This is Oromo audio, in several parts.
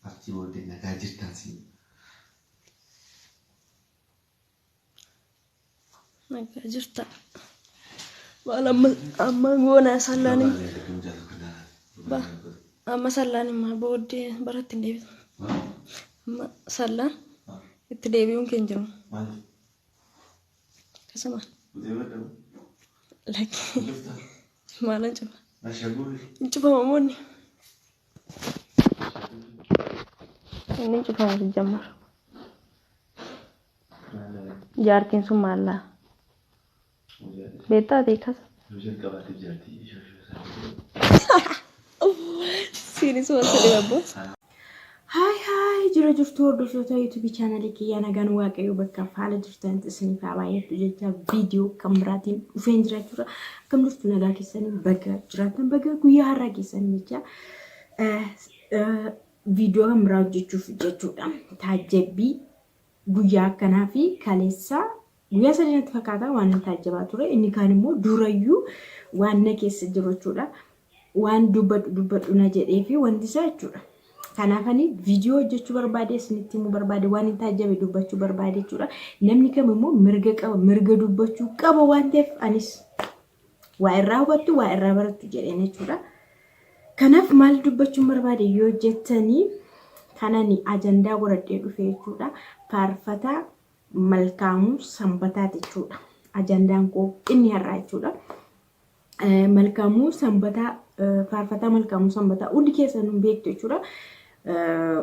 Achii booddee nagaa jirtaan siin. Nagaa jirta. Maal amma amma goona sallaan ba amma sallaan immoo booddee baratti hin deebitu. Amma sallaan itti deebi'uun keenya jiru. Akkasuma lakki maalan cufa. Hin cufama moonni. Inni hin cufamu sijjammar. Jaartiin sun maallaa? Beektaa ati kasa? Siinis wanta dhibabbo. Haay haay, jira jirtu hordoftoota YouTube chaanalii kiyyaa? Nagaan Waaqayyoo bakka haala jirtanitti isiniif haa baay'attu jecha viidiyoo kan biraatiin dhufeen jira jechuudha. Akkam jirtu? Nagaa keessanii? Baga jiraatan, baga guyyaa har'aa keessanii jecha viidiyoo kan biraa hojjechuuf jechuudha. Taajjabbii guyyaa akkanaa fi kaleessa guyyaa sadii natti fakkaata waan hin taajjabaa ture, inni kaan immoo durayyuu waan na keessa jiru jechuudha. Waan dubbadhu dubbadhu na jedhee fi wanti isaa jechuudha. Kanaaf ani viidiyoo hojjechuu barbaade, isinitti himuu barbaade, waan hin taajjabe dubbachuu barbaade jechuudha. Namni kam immoo mirga qaba, mirga dubbachuu qaba waan ta'eef anis waa irraa hubattu, waa irraa barattu jedheen jechuudha. Kanaaf maal dubbachuun barbaade yoo jettanii, kanani ajandaa godhadhee dhufe jechuudha. Faarfataa Malkaamuu Sanbataati jechuudha. Ajandaan koo inni har'aa jechuudha. Malkaamuu Sanbataa, faarfataa Malkaamuu Sanbataa hundi keessan hin beektu jechuudha.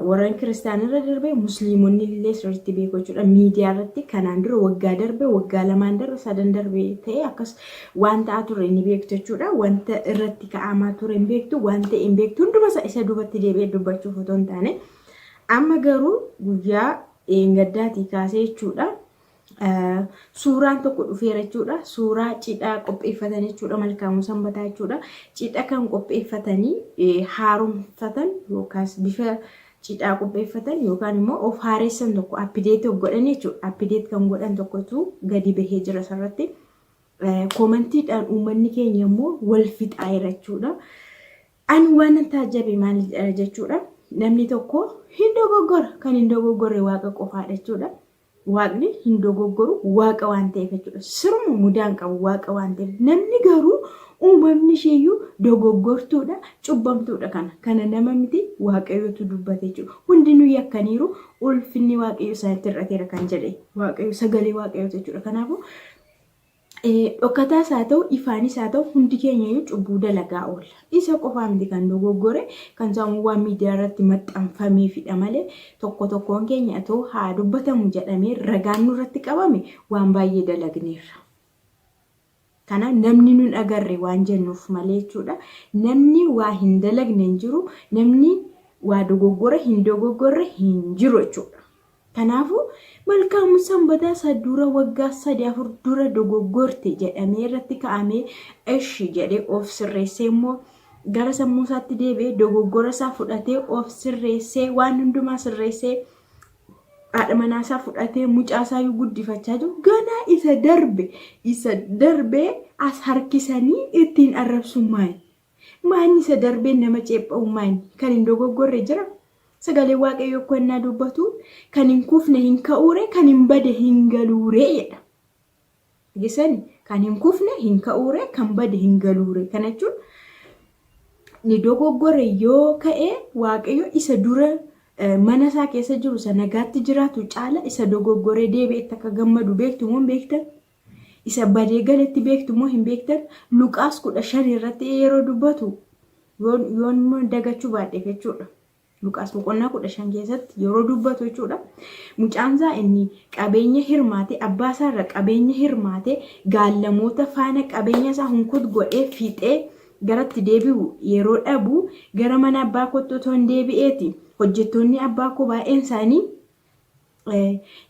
Warreen kiristaana irra darbee musliimonni illee sirriitti beeku jechuudha. Miidiyaa irratti kanaan dura waggaa darbe, waggaa lamaan darbe, sadan darbe ta'e akkas waan ta'aa ture ni beektu jechuudha. Wanta irratti ka'amaa ture hin beektu, waan ta'e hin beektu, hunduma isa duubatti deebi'ee dubbachuuf otoo hin taane. Amma garuu guyyaa dheengaddaatii kaasee jechuudha. Suuraan tokko dhufeera jechuudha. Suuraa cidhaa qopheeffatan jechuudha. Malkaamuu Sanbataa jechuudha. Cidha kan qopheeffatanii haaromfatan yookaas bifa cidhaa qopheeffatan yookaan immoo of haaressan tokko appideet of godhan jechuudha. Appideet kan godhan tokkotu gadi bahee jira isarratti. Koomantiidhaan uummanni keenya immoo wal fixaa jira jechuudha. Ani waan taajjabe maal jechuudha. Namni tokko hin dogoggora, kan hin dogoggorre Waaqa qofaadha jechuudha. Waaqni hin dogoggoru Waaqa waan ta'eef jechuudha. Siruma mudaan qabu Waaqa waan ta'eef. Namni garuu uumamni isheeyyuu dogoggortuudha, cubbamtuudha kana. Kana nama miti, Waaqayyotu dubbate jechuudha. Hundinuu yakkaniiru, ulfinni Waaqayyo isaanitti hir'ateera kan jedhe Waaqayyo sagalee Waaqayyooti jechuudha. Kanaafuu Dhokataas haa ta'u ifaanis haa ta'u hundi keenya iyyuu cubbuu dalagaa oolla. Isa qofaa miti kan dogoggore, kan sammuu waan miidiyaa irratti maxxanfameefidha malee tokko tokkoon keenya otoo haa dubbatamu jedhamee ragaan nurratti qabame waan baay'ee dalagneerra. Kana namni nun agarre waan jennuuf malee jechuudha. Namni waa hin dalagne hin jiru, namni waa dogoggore hin dogoggorre hin jiru jechuudha. Kanaafuu Malkaamuun Sanbataa isa dura waggaa sadi afur dura dogoggorte jedhamee irratti ka'amee eshi jedhee of sirreessee immoo gara sammuu isaatti deebi'ee dogoggora isaa fudhatee of sirreessee waan hundumaa sirreessee haadha manaa isaa fudhatee mucaa isaa iyyuu guddifachaa jiru ganaa isa darbe isa darbee as harkisanii ittiin arrabsuun maali? Maanni isa darbeen nama ceepha'u maanni? Kan hin dogoggorre jira? Sagalee Waaqayyoo akkoo innaa dubbatu, kan hin kufne hin ka'uure, kan hin bade hin galuure jedha. Dhageessani? Kan hin kufne hin ka'uure, kan bade hin galuure. Kana jechuun ni dogoggore yoo ka'e Waaqayyo isa dura mana isaa keessa jiru isa nagaatti jiraatu caala isa dogoggoree deebi'etti akka gammadu beektu moo hin beektan? Isa badee galetti beektu moo hin beektan? Luqaas 15 irratti yeroo dubbatu, yoon yoon immoo dagachuu baadheef jechuudha. Luqaas boqonnaa 15 keessatti yeroo dubbatu jechuudha. Mucaan isaa inni qabeenya hirmaate, abbaa isaa irra qabeenya hirmaate, gaallamoota faana qabeenya isaa hunkut godhee fixee garatti deebi'u yeroo dhabu, gara mana abbaa kootti otoo hin deebi'eeti hojjettoonni abbaa koo baay'een isaanii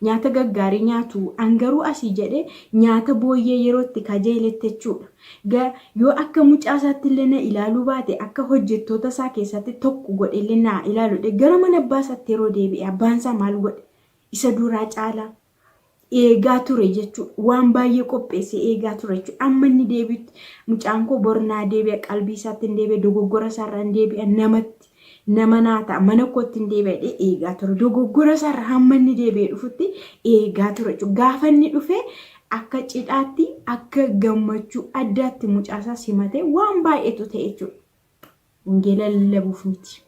nyaata gaggaarii nyaatu, an garuu asii jedhee nyaata booyyee yeroo itti kajeeletti jechuudha. Ga yoo akka mucaa isaatti illee na ilaaluu baate, akka hojjettoota isaa keessatti tokko godhe illee na ilaalu jedhee gara mana abbaa isaatti yeroo deebi'e abbaan isaa maal godhe? Isa duraa caalaa eegaa ture jechuudha. Waan baay'ee qopheessee eegaa ture jechuudha. Amma inni deebi'utti mucaan koo bor naa deebi'a, qalbii isaatti hin deebi'a, dogoggora isaarraa hin deebi'a, namatti Nama naa ta'a mana kootti hin deebi'ee eegaa ture. Dogoggora isaarra hamma inni deebi'ee dhufutti eegaa ture jechuudha. Gaafa inni dhufe akka cidhaatti akka gammachuu addaatti mucaasaa simatee waan baay'eetu ta'e jechuudha. Wangeela lallabuuf miti.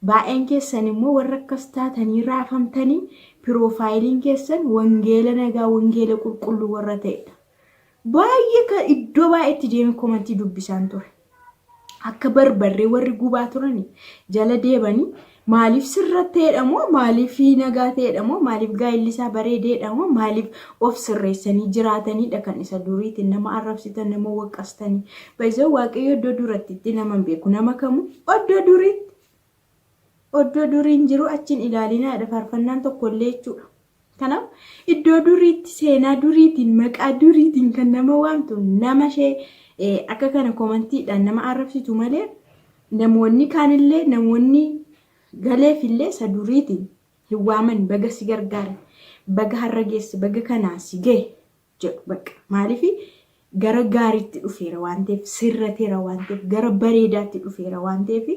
Baay'een keessan immoo warra akkas taatanii raafamtanii piroofaayiliin keessan wangeela nagaa wangeela qulqulluu warra ta'edha. Baay'ee kan iddoo baay'eetti deemee komantii dubbisaan ture. Akka barbarree warri gubaa turani jala deebanii maaliif sirratteedha moo maaliif nagaa ta'edha moo maaliif gaa'illi isaa bareedeedha moo maaliif of sirreessanii jiraatanidha kan isa duriitiin nama arrabsitan nama waqqastanii. Baay'isee Waaqayyo iddoo duratti itti nama hin beeku nama kamuu iddoo duriitti Oddoo duriin jiru achi hin ilaalinaadha faarfannaan tokkollee jechuudha. Kanaaf iddoo duriitti seenaa duriitiin maqaa duriitiin kan nama waamtu nama ishee akka kana komantiidhaan nama arrabsitu malee namoonni kaanillee namoonni galeefillee isa duriitiin hin waaman baga si gargaare baga har'a geesse baga kanaa si gahe jedhu bakka maaliif gara gaariitti dhufeera waan ta'eef sirrateera waan ta'eef gara bareedaatti dhufeera waan ta'eef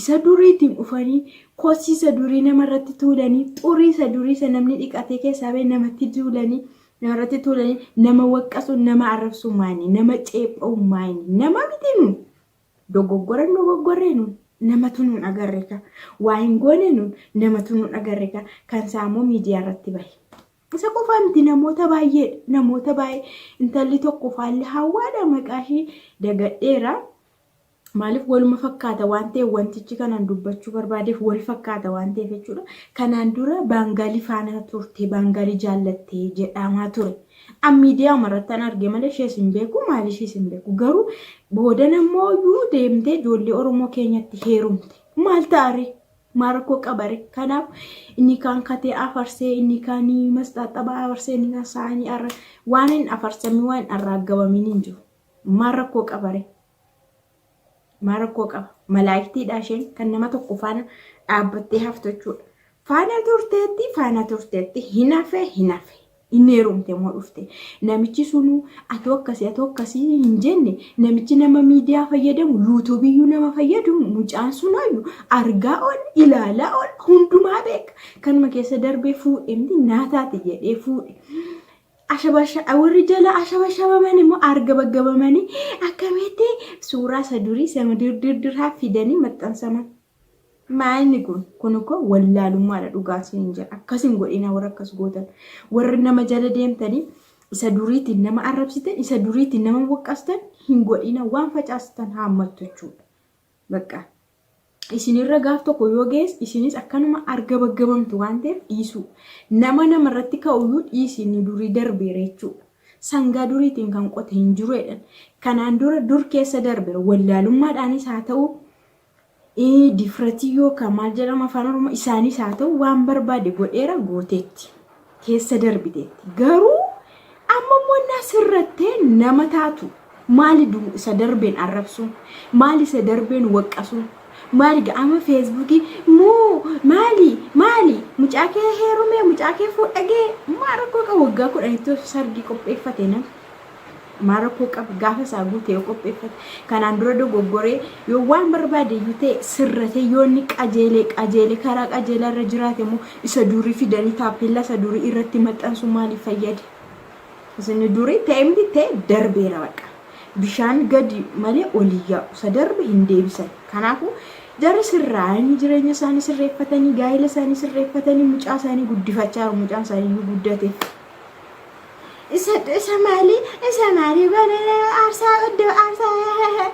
isa duriitiin dhufanii kosii isa durii namarratti tuulanii xurii isa durii isa namni dhiqatee keessaa ba'e namatti tuulanii namarratti tuulanii nama waqqasu nama arrabsu maayini nama ceepha'u maayini nama miti nun dogoggoran dogoggorree nun namatu nun agarre ka waa hin goone nun namatu nun agarre ka kan isaa immoo miidiyaa irratti bahe. Isa qofaa miti namoota baay'eedha. Namoota baay'ee intalli tokko faalli hawwaadha maqaa ishii dagadheera. Maaliif waluma fakkaata waan ta'eef wantichi kanaan dubbachuu barbaadeef wal fakkaata waan ta'eef jechuudha. Kanaan dura baangaalii faana turte baangaalii jaallatte jedhamaa ture. An miidiyaa irratti an arge malee ishees hin beeku maal ishees hin beeku. Garuu boodan ammoo iyyuu deemtee ijoollee Oromoo keenyatti heerumte. Maal ta'are? Maal rakkoo qabare? Kanaaf inni kaan katee afarsee, inni kaan masxaaxxabaa afarsee, inni kaan saanii arra waan hin afarsamii waan hin arraaggabamiin hin jiru. Maal rakkoo qabare? Maal rakkoo qaba? Malaayiktiidha isheen kan nama tokko faana dhaabbattee haftu jechuudha. Faana turteetti, faana turteetti hin hafe, hin hafe. Inni heerumte moo dhufte? Namichi sunuu atoo akkasii atoo akkasii hin jenne namichi nama miidiyaa fayyadamu yuutuubiyyuu nama fayyadamu mucaan sunaayyuu argaa ol ilaalaa ol hundumaa beeka. Kanuma keessa darbee fuudhe miti naa taate jedhee fuudhe. Ashabasha warri jala ashabashabaman immoo argabagabamanii akkamitti suuraa isa durii sama dirdirdiraa fidanii maxxansaman. Maa inni kun? Kun koo wallaalummaadha dhugaa isiniin jedha. Akkas hin godhina warra akkas gootan. Warri nama jala deemtanii isa duriitiin nama arrabsitan, isa duriitiin nama waqqastan hin godhina waan facaastan haammattu jechuudha. Bakka isinirra gaaf tokko yoo ga'es isinis akkanuma argabaggabamtu waan ta'eef dhiisuu. Nama namarratti ka'uyyuu dhiisi inni durii darbeera jechuudha. Sangaa duriitiin kan qote hin jiru jedhan. Kanaan dura dur keessa darbeera. Wallaalummaadhaanis haa ta'u difratii yookaan maal jedhama afaan oromoo isaanis haa ta'u waan barbaade godheera gooteetti keessa darbiteetti garuu amma immoo innaa sirrattee nama taatu maali isa darbeen arrabsuun maali isa darbeen waqqasuun maali ga'ama feesbuukii moo maali maali mucaa kee heerumee mucaa kee fuudhagee maa rakkoo qaba waggaa kudhanitti sargii qopheeffate nama. Maal rakkoo qaba gaafa isaa guute yoo qopheeffate kanaan dura dogoggoree yoo waan barbaade iyyuu ta'e sirratee yoo inni qajeelee qajeelee karaa qajeelaa irra jiraate immoo isa durii fidanii taappellaa isa durii irratti maxxansuu maaliif fayyade? Isin durii ta'e miti ta'e darbeera baqa. Bishaan gadi malee olii yaa'u isa darbe hin deebisan. Kanaafuu jarri sirraa'anii jireenya isaanii sirreeffatanii gaa'ela isaanii sirreeffatanii mucaa isaanii guddifachaa jiru mucaan isaanii iyyuu guddateef. Isa isa maali isa maali godhe aarsaa iddoo aarsaa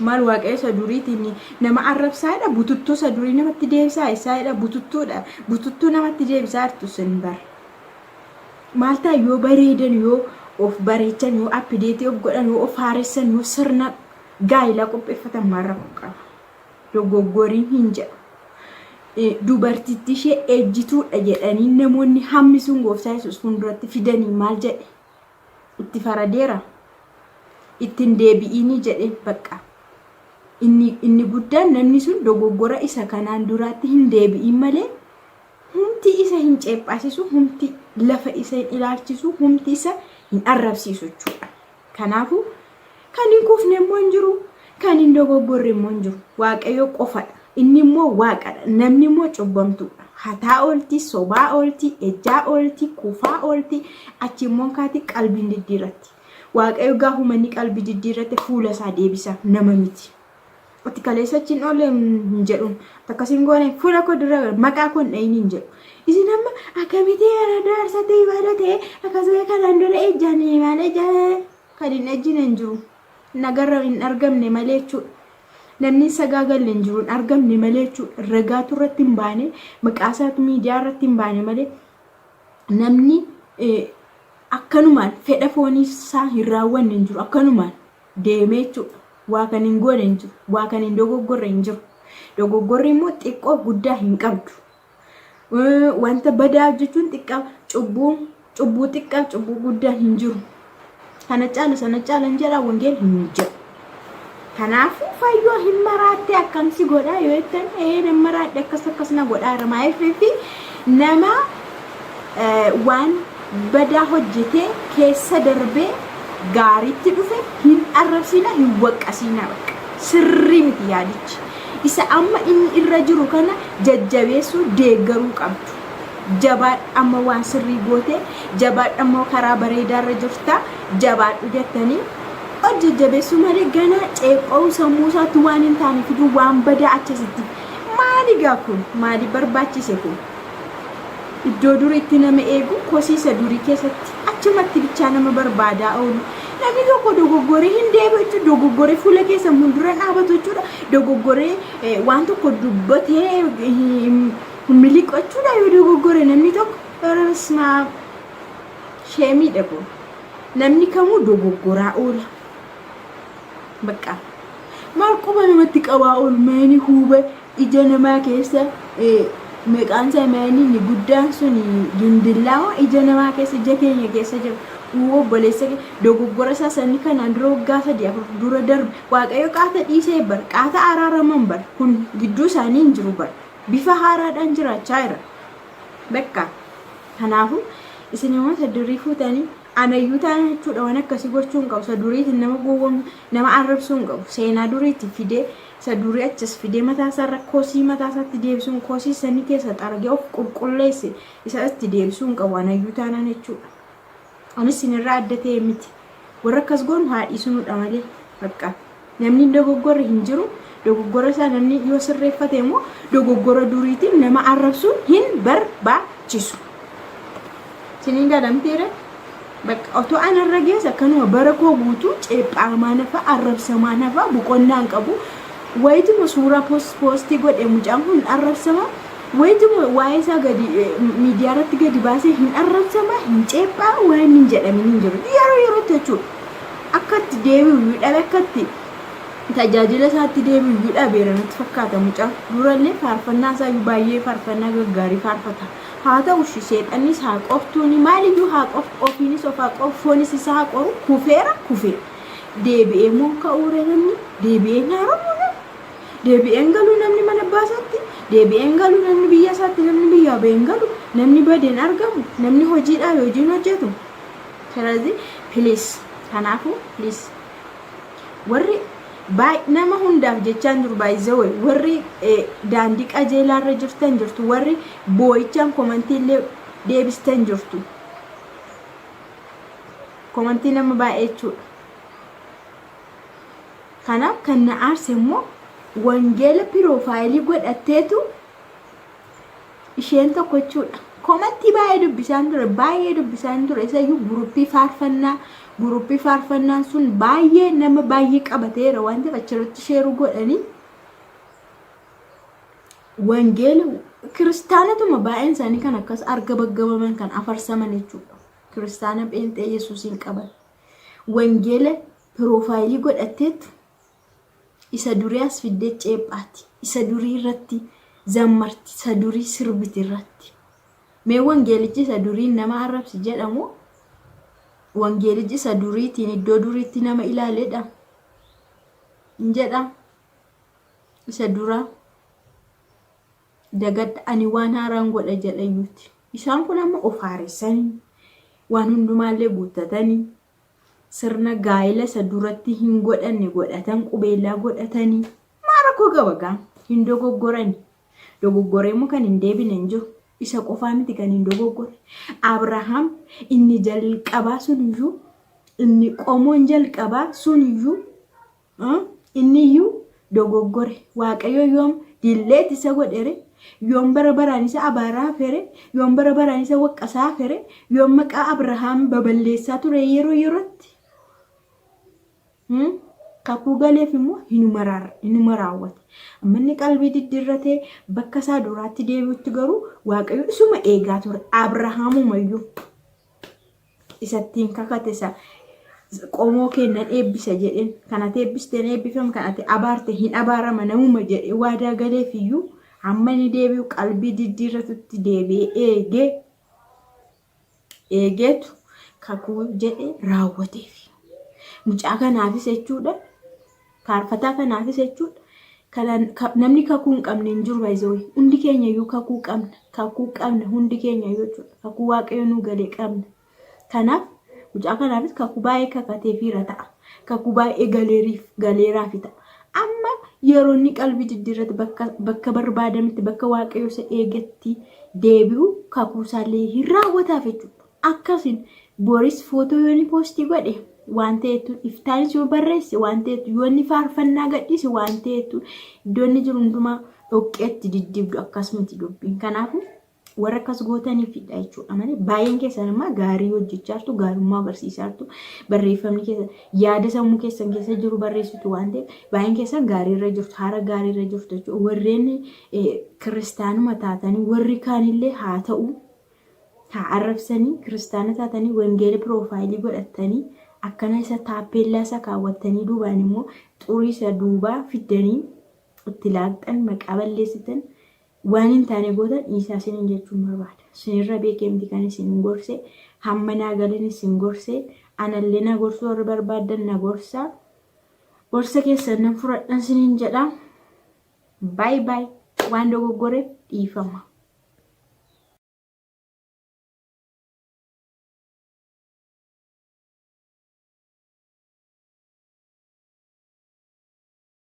maal waaqayyo isa duriitiin nama arrabsaadha bututtuu isa durii namatti deebisaa isaadha bututtuudha bututtuu namatti deebisaa jirtu sin bar maal ta'a yoo bareedan yoo of bareechan yoo appideetii of godhan yoo of haaressan yoo sirna gaa'ilaa qopheeffatan maal rakkoo qaba dogoggoriin hin jedhu. Dubartittii ishee ejjituudha jedhanii namoonni hammi sun gooftaa Yesuus fuulduratti fidanii maal jedhe? Itti faradeera. Ittiin deebi'iinii jedhe bakka. Inni guddaan namni sun dogoggora isa kanaan duraatti hin deebi'iin malee humti isa hin ceephaasisu, humti lafa isa hin ilaalchisu, humti isa hin arrabsiisu jechuudha. Kanaafuu kan hin kufne immoo hin jiru. Kan hin dogoggorre immoo hin jiru. Waaqayyo qofadha. Inni immoo waaqadha. Namni immoo cubbamtuudha. Hataa oolti, sobaa oolti, ejjaa oolti, kufaa oolti, achi immoo kaati qalbiin diddiirratti. Waaqayyo gaafuma inni qalbii diddiirratte fuula isaa deebisaaf nama miti. Ati kaleessa achi hin oolle hin jedhuun. Akkas hin goone fuula koo dura maqaa koo hin dhahin hin jedhu. Isin amma akkamitti kana dura ibaada ta'e akkasuma kanaan dura ejjaan maal ejjaan kan hin ejjine hin jiru. Nagarra hin argamne malee jechuudha. Namni hin sagaagalle hin jiru hin argamne malee jechuudha. Ragaatu irratti hin baane maqaa isaatu miidiyaa irratti hin baane malee namni akkanumaan fedha foonii isaa hin raawwanne hin jiru akkanumaan deemee jechuudha. Waa kan hin goone hin jiru. Waa kan hin dogoggorre hin jiru. Dogoggorri immoo xiqqoo guddaa hin qabdu. Wanta badaa hojjechuun xiqqaa cubbuu cubbuu xiqqaa cubbuu guddaan hin jiru. Kana caala sana caala hin jedhaa wangeel hin jedhu. Kanaafuu fayyoo hin maraatte akkamsi godhaa yoo jettan ee nan maraadhe akkas akkas na godhaa jira maaliif fi nama waan badaa hojjetee keessa darbee gaariitti dhufe hin arrabsiina hin waqqasiina bakka sirrii miti yaadichi. Isa amma inni irra jiru kana jajjabeessuu deeggaruu qabdu. Jabaadhu amma waan sirrii goote jabaadhu ammoo karaa bareedaarra jirta jabaadhu jettanii ol jajjabeessuu malee ganaa ceepha'uu sammuu isaatti waan hin taane fiduu waan badaa achasitti maali gaa kun maali barbaachise kun iddoo duriitti nama eegu kosii isa durii keessatti achumatti bichaa nama barbaadaa oolu namni tokko dogoggoree hin deebi'u jechuudha dogoggoree fuula keessa fuuldura dhaabatu jechuudha dogoggoree waan tokko dubbatee hin miliqu jechuudha yoo dogoggore namni tokko rasmaa sheemiidha kun namni kamuu dogoggoraa oola bakka maal quba namatti qabaa oolu meeni huuba ija namaa keessa meeqaan isaa meeni inni guddaan sun gindillaa ija namaa keessa ija keenya keessa jira uu obboleessa dogoggora isaa sanni kanaan dura waggaa 3 4 dura darbe waaqayyo qaata dhiisee bar qaata araaraman bar kun gidduu isaanii hin jiru bar bifa haaraadhaan jiraachaa jira bakka kanaafuu isin immoo isa durii fuutanii anayyuu taana jechuudha waan akkasii gochuu hin qabu isa duriitiin nama gowwoom nama arrabsuu hin qabu seenaa duriitti fidee isa durii achas fidee mataa isaarra kosii mataa isaatti deebisuun kosii sanii keessa xaragee of qulqulleesse isa itti deebisuu hin qabu anayyuu taanaan jechuudha. Anis isinirraa adda ta'e miti. Warra akkas goonu haa dhiisnuudha malee bakka namni dogoggorre hin jiru dogoggora isaa namni yoo sirreeffate immoo dogoggora duriitiin nama arrabsuun hin barbaachisu. Isiniin galamteera bakka otoo anarra geesse akkanuma bara koo guutuu ceephaamaa nafa arrabsamaa nafa boqonnaa hin qabu. Wayituma suuraa poostii godhe mucaan kun arrabsama. Wayituma waa'ee isaa gadi miidiyaa irratti gadi baasee hin arrabsama hin ceephaa waan hin jedhamin hin jiru. Yeroo yerootti jechuudha. Akka itti deebi'u iyyuu dhabe akka itti tajaajila isaatti deebi'u iyyuu dhabeera natti fakkaata mucaan. Durallee faarfannaa isaa iyyuu baay'ee faarfannaa gaggaarii faarfata. Haa ta'u ishii seexannis haa qortuuni maaliyyuu haa qortu ofiinis of haa qoru foonis isa haa qoru kufeera kufeera. Deebi'ee immoo ka'uure namni deebi'ee hin haaramu namni. Deebi'ee hin galu namni mana abbaa isaatti deebi'ee hin galu namni biyya isaatti namni biyyaa ba'ee hin galu namni bade hin argamu namni hojii dhaabe hojii hin hojjetu. ስለዚህ please kanaafuu please warri nama hundaaf jechaan jiru baay'ee warri daandii qajeelaarra jirtan jirtu warri boo'ichaan komantii illee deebistan jirtu komantii nama baay'ee jechuudha. Kanaaf kan na aarse immoo wangeela profile godhatteetu isheen tokko jechuudha. Komantii baay'ee dubbisaan ture baay'ee dubbisaan ture isayyuu guruppii faarfannaa guruppii faarfannaan sun baay'ee nama baay'ee qabateera waan ta'eef achirratti share godhanii wangeela kiristaanotuma baay'een isaanii kan akkas arga baggabaman kan afarsaman jechuudha. Kiristaana pheenxee Yesuusiin qaban. Wangeela profile godhatteetu isa durii as fiddee ceephaati. Isa durii irratti zammarti. Isa durii sirbiti irratti. Mee wangeelichi isa durii nama arrabsi jedhamu wangeelichi isa duriitiin iddoo duriitti nama ilaaledha. Hin jedha. Isa duraa dagadha ani waan haaraan godha jedha iyyuuti. Isaan kun amma of haaressanii waan hundumaallee guuttatanii Sirna gaa'ela isa duratti hin godhanne godhatan qubeellaa godhatanii maa rakkoo qaba gaa hin dogoggorani. Dogoggoree immoo kan hin deebine hin jiru. Isa qofaa miti kan hin dogoggorre. Abrahaam inni jalqabaa suniyyuu inni qomoon jalqabaa suniyyuu inni iyyuu dogoggore. Waaqayyo yoom dilleet isa godhere yoom bara baraan isa abaaraa hafere yoom bara baraan isa waqqasaa hafere yoom maqaa Abrahaam baballeessaa ture yeroo yerootti. Kakuu galeef immoo hinuma raawwate. Amma inni qalbii diddiirratee bakka isaa duraatti deebi'utti garuu Waaqayyo isuma eegaa ture. Abrahaamumayyuu isattiin kakate isa qomoo kee nan eebbisa jedheen kan ati eebbiste hin eebbifama kan ati abaarte hin abaarama namuma jedhee waadaa galeef iyyuu hamma inni deebi'u qalbii diddiirratutti deebi'ee eegee eegeetu kakuu jedhe raawwateef. Mucaa kanaafis jechuudha. Faarfataa kanaafis jechuudha. Namni kakuu hin qabne hin jiru baay'ee. Hundi keenya iyyuu kakuu qabna. Kakuu qabna hundi keenya iyyuu jechuudha. Kakuu Waaqayyo nuu galee qabna. Kanaaf mucaa kanaafis kakuu baay'ee kakateefiira ta'a. Kakuu baay'ee galeeriif galeeraafi ta'a. Amma yeroo inni qalbii diddiirrate bakka bakka barbaadametti bakka Waaqayyo isa eegetti deebi'u kakuu isaallee hin raawwataaf jechuudha. Akkasiin boris footoo yoo inni poostii godhe waan ta'etu iftaanis yoo barreesse waan ta'etu yoo inni faarfannaa gadhiise waan ta'etu iddoo inni jiru hundumaa dhoqqeetti diddibdu akkas miti dubbiin. Kanaafuu warra akkas gootaniifidha jechuudha malee baay'een keessan immoo gaarii hojjechaa jirtu gaarummaa agarsiisaa jirtu barreeffamni keessan yaada sammuu keessan keessa jiru barreessitu waan ta'eef baay'een keessan gaarii irra jirtu haara gaarii irra jirtu jechuudha warreen kiristaanuma taatanii warri kaanillee haa ta'u haa arrabsanii kiristaana taatanii wangeela piroofaayilii godhattanii akkana isa taappeellaa isa kaawwattanii duubaan immoo xurii isa duubaa fiddanii itti laaqxan maqaa balleessitan Waan hin taane gootan dhiisaa isiniin jechuun barbaada. Isinirra beekee miti kan isin gorse, hamma naa galen isin gorse, anallee na gorsuu warri barbaaddan na gorsaa. Gorsa keessan nan fudhadhan isiniin jedha. Baay baay waan dogoggoreef dhiifama.